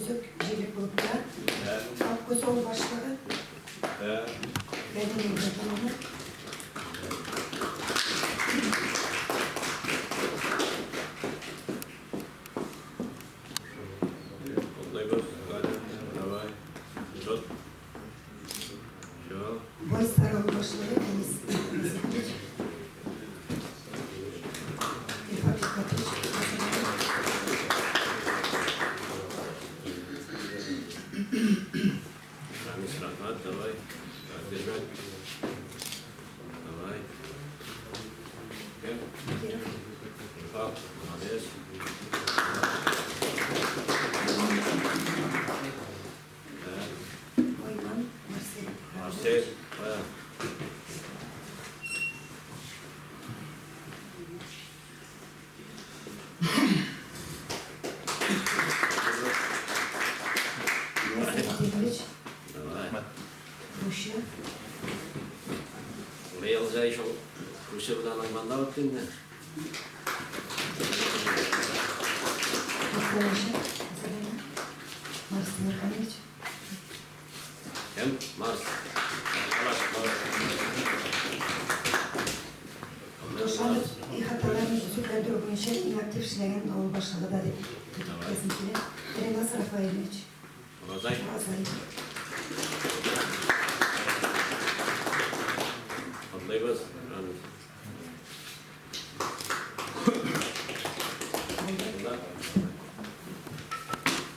төзек җирлек булып тора. Аккүз авыл башлыгы. Рәдинә Ибраһимовна. Байсар авыл башлыгы Әнис Насихович. Илфат Илфатович. Рамис, рәхмәт, давай. Держать. Давай. Кем? Киров. Илфат, молодец. Айман Марсель. Марсель, да. Марсель Хатипович. Давай. Руща. Быел җәй шул күрше белән Айманда үтте инде. Асланчы. Марс Мирханович. Кем? Марс. Марс, Марс. Тошанов ихаталарын төзекләндерү буенча иң актив эшләгән авыл башлыгы да дип әйтәсем килә. Ренас Рафаэлевич. Уразай. Уразай.